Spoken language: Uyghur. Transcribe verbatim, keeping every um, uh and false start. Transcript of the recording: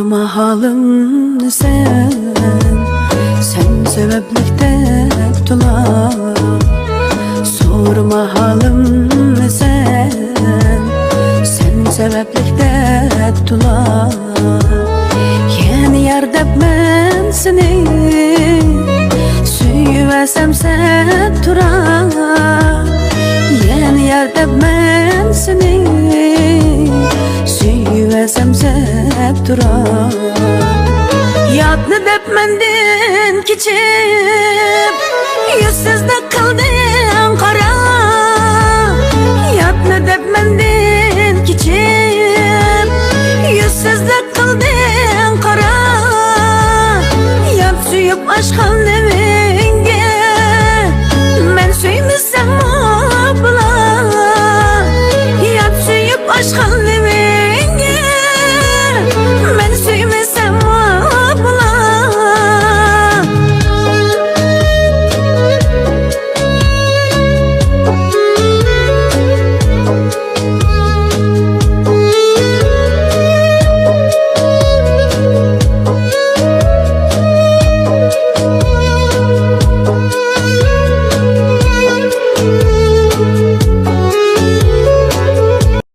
ماھالىمنى سەن، سەن سەۋەبلىك دەپ تولا. سورىما ھالىمنى سەن، سەن سەۋەبلىك دەپ تولا. يەنە يار دەپ مەن سېنى سۆيۈۋەرسەم سەت تۇرا. يەنە يار دەپ مەن سېنى سۆيۈۋەرسەم سەت تۇرا. ياتنى دەپ مەندىن كېچىپ، يۈزسىزلىك قىلدى